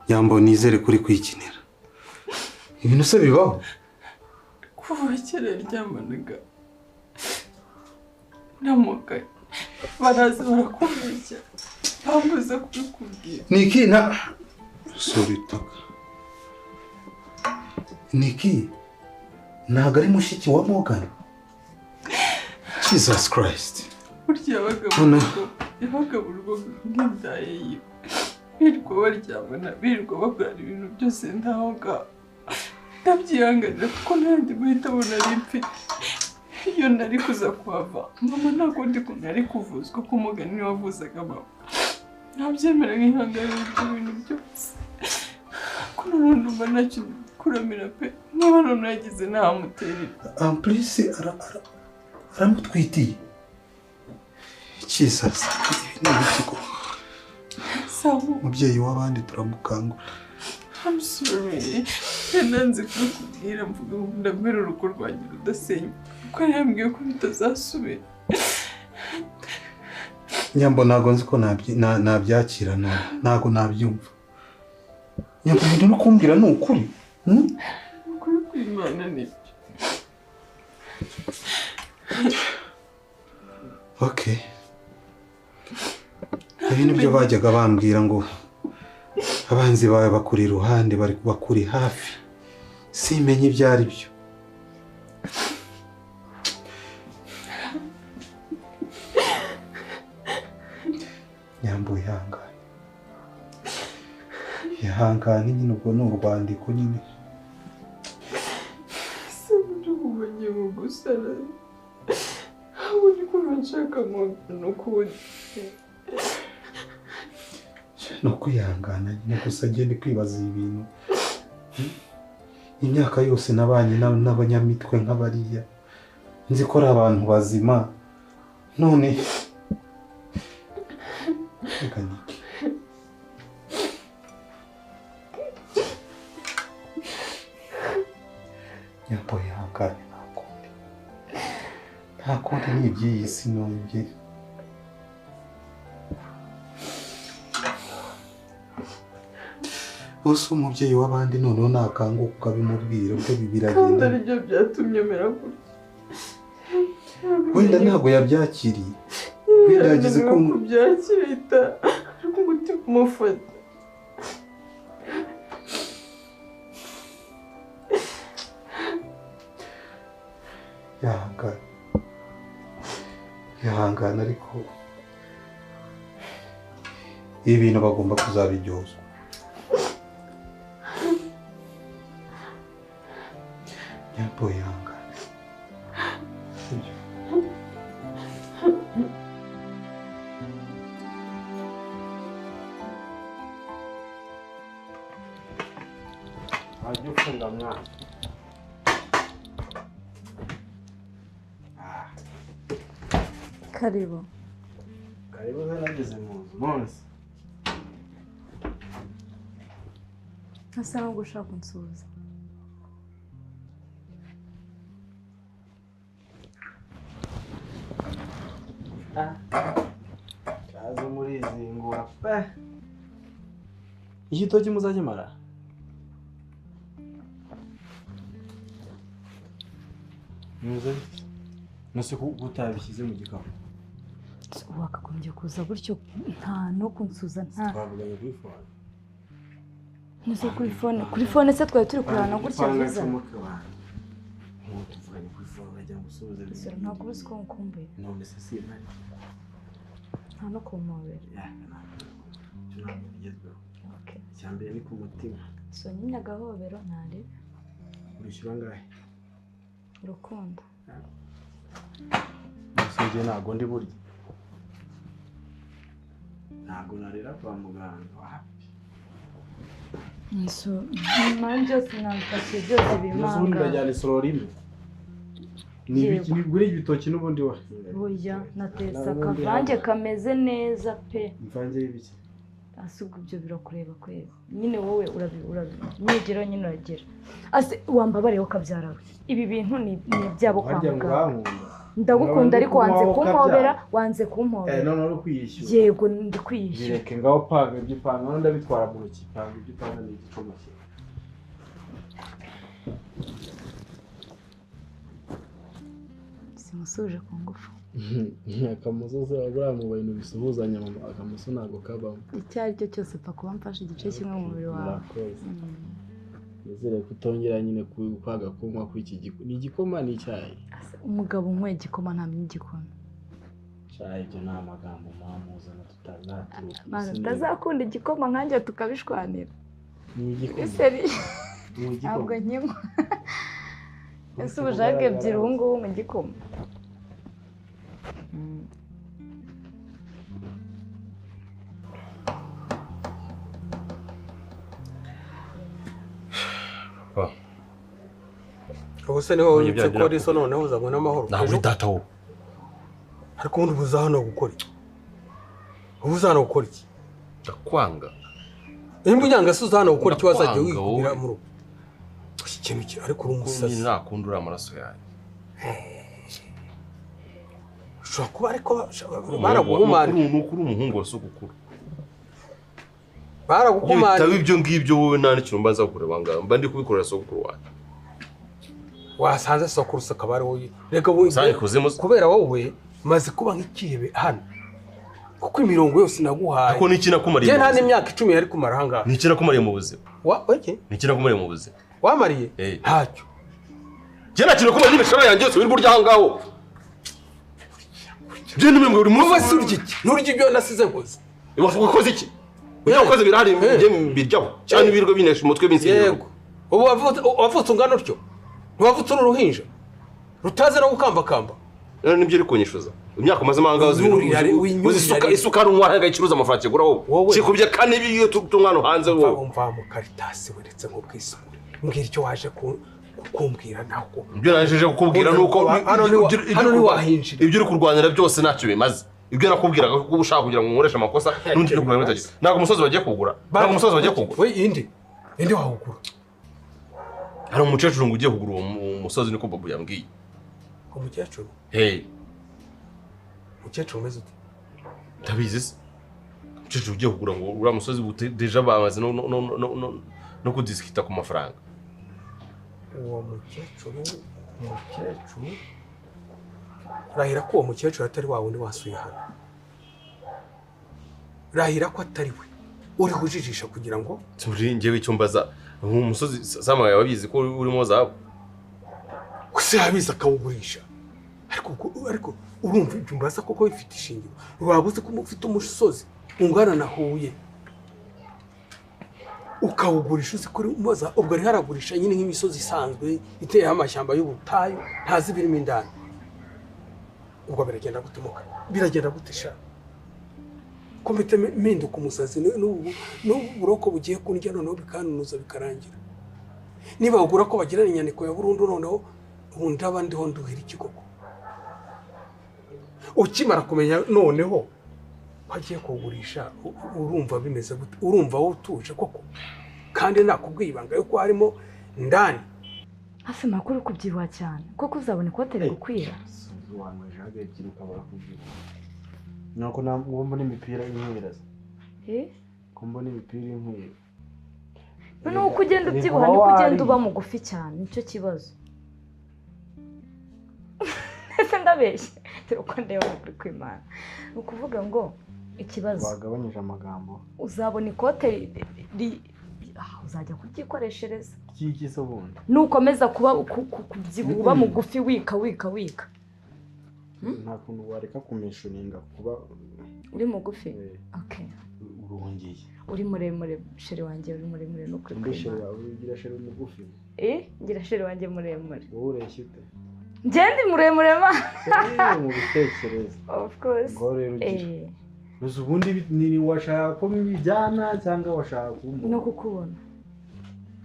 Nyambo nizere kuri kwikinira. Ibintu se bibaho? Kuva kera ryamanaga namugaye baraza barakubeshya bambuza kubikubwira. Niki na sorry taka. Niki ntabwo ari mushiki wa Morgan. Jesus Christ. Burya yabaga mu rugo nk'indaye yiwe. Birirwa baryamana, birirwa bakorana ibintu byose ntaho ngaho. Ndabyihanganira kuko ntandi mahitamo nari mfite. Iyo nari kuza kuhava, mama nta kundi kuntu yari kuvuzwa ko Morgan niwe wavuzaga mama. Ntabyemera nkihanganira ibyo bintu byose. Ko noneho ndumva ntacyo kuramira pe. Niba noneho yagize ntamuterera. En plus aramutwitiye. Jesus, ibi ni ibiki koko? Umubyeyi w'abandi turamukangura. I'm sorry. Nanze kubikubwira mvuga ngo ndamera urugo rwanjye rudasenya. Kuko yambwiye ko bitazasubira. Nyambo ntabwo nzi ko nabyakira none. Ntabwo nabyumva. Nyambo ibintu uri kumbwira ni ukuri. Ukuri kw'Imana nibyo. Okay. Ibi nibyo bajyaga bambwira ngo abanzi bawe bakuri iruhande, bari bakuri hafi. Simenye ibyo ari byo. Nyambo ihangane. Ihangane nyine ubwo ni urwandiko nyine. Sinzi ubumenyi bugusara. Ahubwo ni kumva nshaka n'ukundi. Ni ukwihangana nyine gusa ngende kwibaza ibintu. Imyaka yose nabanye n'abanyamitwe nk'abariya. Nzi ko ari abantu bazima. None reka niki. Nyambo ihangane nta kundi. Nta kundi ni iby'iyi si none. Use umubyeyi w'abandi noneho nakanguka ukabimubwira ubwo biragenda. Kandi aribyo byatumye mera gutya. Wenda ntabwo yabyakiriye. Wenda yagize ko kubyakirita ariko umutima umufata. Yahangana. Yahangana ariko ibi bintu bagomba kuzabiryozwa. Nyambo ihangane. Sibyo. Wajya ufunga mwana. Karibu. Karibu nageze mu nzu nonse. Asa nkaho ushaka kunsuhuza. Kaze murizingura pe. Igitoki muzakimara? Muze. Nase ko utabishyize mu gikapu. Wakagombye kuza gutyo nta no kunsuza nta. Twavuganye kuri phone. Nuse kuri phone, kuri phone se twari turi kurana gutya byiza. Tuvuganye kuri phone urajya gusubiza. Ntabwo uzi ko nkumbuye. None se si imari. Nta no kumpobera. Ntabwo bigezweho. Icya mbere ni ku mutima. So nyine agahobero ntari. Urishyura angahe? Urukundo. Musenge ntabwo ndi burya. Ntabwo narera kwa muganga wapi. So impamvu byose nabifashe byose bimanga. Ubundi ndajyana isorori imwe. Ni ibiki nigura ibitoki n'ubundi wa. Oya natetse akavange kameze neza pe. Imvange y'ibiki? Asubwo ibyo birakureba kwezi. Nyine wowe urabi nugera nyine uragera. Ase wambabare ukabyara we. Ibi bintu ni ibyabo kwa muganga. Ndagukunda ariko wanze kumpobera, wanze kumpobera. None uri kwiyishyura. Yego ndi kwiyishyura. Bireke ngaho panga ibyo upanga, none ndabitwara mu ntoki, panga ibyo upanga ni igicuma cye. Simusuje ku ngufu. Akamuso se buriya mu bintu bisuhuzanya mama, akamuso ntabwo kabamo. Icyo ari cyo cyose pfa kuba mfashe igice kimwe mu mubiri wawe. Nizere ko utongera nyine kwaga kunywa kuri iki gikoma. Ni igikoma ni icyayi? Umugabo unywa igikoma ntamenya igikoma. Cyayi ibyo ni amagambo mwamuzana tutazaturuka. Mana utazakunda igikoma nkanjye tukabishwanira. Ni igikoma. Ni igikoma. Ntabwo nkinywa. Ese ubujage ebyiri ubu ngubu mu gikoma. Ubuse niho wibutse ko ari so noneho uzabona n'amahoro. Ntabwo uri data wowe. Ariko ubundi ubuza hano gukora iki? Ubuza hano gukora iki? Ndakwanga. Nimba unyanga se uza hano gukora iki wazajya wigumira mu rugo? Iki kintu ki ariko uri umusazi. Nakunda uri amaraso yanjye. Ushobora kuba ariko baraguhumana. Uri umuhungu wa sogokuru. Baraguhumana. Bitaba ibyo ngibyo wowe nta n'ikintu mbanza kukureba ngaha. Mba ndi kubikorera sogokuru wanjye. Wasanze sokuru akaba ari wowe. Reka kubera wowe maze kuba nk'ikihebe hano. Kuko imirongo yose naguhaye. Ariko niki nakumariye? Njye nta n'imyaka 10 yari kumara aha ngaha. Niki nakumariye mu buzima? Wa oke? Niki nakumariye mu buzima? Wamariye? Ntacyo. Njye nta kintu nakumariye n'imishahara yanjye yose wirirwa urya aha ngaho. Njye n'imwe buri munsi wese urya iki? Nturya ibyo nasize nkoze. Wakoze iki? Ibyo wakoze birahari njye mbiryaho. Cyane ibirirwa binesha umutwe binsinzira. Yego. Ubu wavutse ungana utyo? Ntiwavutse uri uruhinja rutazi no gukambakamba. None nibyo uri kunyishuza imyaka umaze amahanga uzi isukari unywa hanga icuruza amafaranga kigura wowe kikubye kane iyo tunywa hano hanze wowe. Umva mu karitasi weretse nk'ubwisungane mbwira icyo waje kukumbwira nako. Ibyo naje kukubwira nuko hano ntiwahinjira. Ibyo uri kurwanira byose ntacyo bimaze. Ibyo nakubwiraga ko ushaka kugira ngo nkoreshe amakosa n'undi uri kurwanira bitagize. Ntabwo umusozi bagiye kugura. Ntabwo umusozi bagiye kugura. We indi wawugura. Hari umukecuru ngo ugiye kugura uwo musozi niko Bobo yambwiye. Umukecuru? Hey. Umukecuru umeze ute? Ndabizi se. Umukecuru ugiye kugura ngo uriya musozi deja bamaze no kudisikita ku mafaranga. Uwo mukecuru rahira ko uwo mukecuru atari wa wundi wasuye hano. Rahira ko atari we. Uri kujijisha kugira ngo turi njyewe icyo mbaza umusozi Sama yababizi ko urimo zahabu. Gusa yabizi akawugurisha. Ariko urumva ibyo mbaza koko bifite ishingiro. Wabuze ko ufite umusozi ungana na Huye. Ukawugurisha uzi ko umuza ubwo ari haragurisha nyine nk'imisozi isanzwe iteyeho amashyamba y'ubutayu ntazi birimo indani. Ubwo biragenda gutumuka. Biragenda gutesha. Ko mpita mpinduka umusazi n'uburoko bugiye kundya noneho bikanunuza bikarangira. Niba ugura ko bagirana inyandiko ya burundu noneho ubu ndaba ndiho nduhira ikigoko. Ukimara kumenya noneho bagiye kugurisha urumva bimeze gute? Urumva wowe utuje koko? Kandi nakubwiye ibanga yuko harimo ndani. Hafi makuru kubyibuha cyane koko uzabona ikote rigukwira. Nuko mbona imipira inkwira. Ko mbona imipira inkwira. Nuko ugenda ubyibuha niko ugenda uba mugufi cyane nicyo kibazo. Ese ndabeshye dore uko ndeba kuri kwimana. Ni ukuvuga ngo ikibazo wagabanyije amagambo. Uzabona ikote uzajya kuryikoreshereza. Ryiki se ubundi? Nukomeza kuba kubyibuha uba mugufi wika wika wika. Nta kuntu wareka kumishuninga kuba uri mugufi. Okay. Urongeye. Uri muremure sheri wanjye uri muremure no kuri. Sheri wawe ugira sheri mugufi. Ngira sheri wanjye muremure. Wowe ureshya ute? Njye ndi muremure ma. Mu bitekerezo. Of course. Ngo rero ugira. Uzi ubundi ni washaka ko bijyana cyangwa washaka kumbona? No kukubona.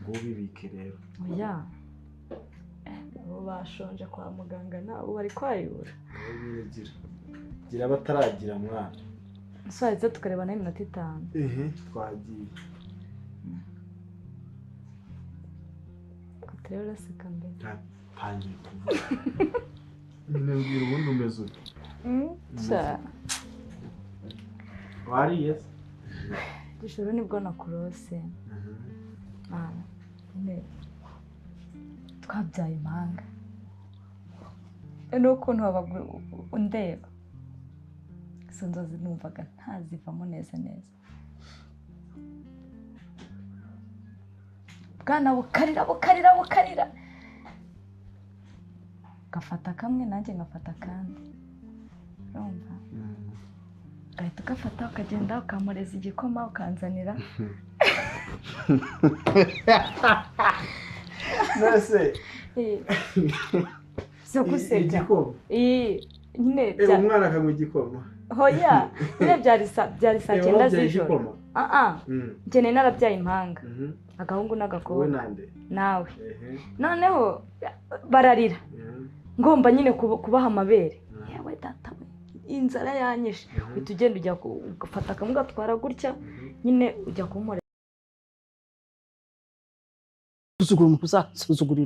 Ngo ubibike rero. Oya. Abo bashonje kwa muganga nabo bari kwayura. Gira bataragira mwana. Nswaye tukareba nayo iminota 5. Twagiye. Ko tureba uraseka mbere. Ntangiye kuvuga. Nyine mbwira, ubundi umeze ute? Sha. Wariye se? Ijoro nibwo nakurose. Ah, nyine twabyaye impanga, n'ukuntu wabaga undeba, izo nzozi numvaga ntazivamo neza neza. Bwana bukarira, bukarira, bukarira, gafata kamwe, nanjye ngafata akandi, urumva, ugahita ugafata ukagenda ukamureza igikoma ukanzanira. Nase? Si guseka. Igikoma? Nyine. Umwana akanywa igikoma? Hoya nyine, byari saa 9 Wabyaye z'ijoro. igikoma? Ah, njye nari narabyaye impanga, agahungu Wowe? n'agakobwa. Nande? Nawe. Ehe. Noneho bararira, ngomba nyine kubaha amabere. Yewe data we, inzara yanyishe! Uhita ugenda ujya ugafata kamwe ugatwara gutya, nyine ujya kumurera. Usuzugura umuntu uzasuzugurira.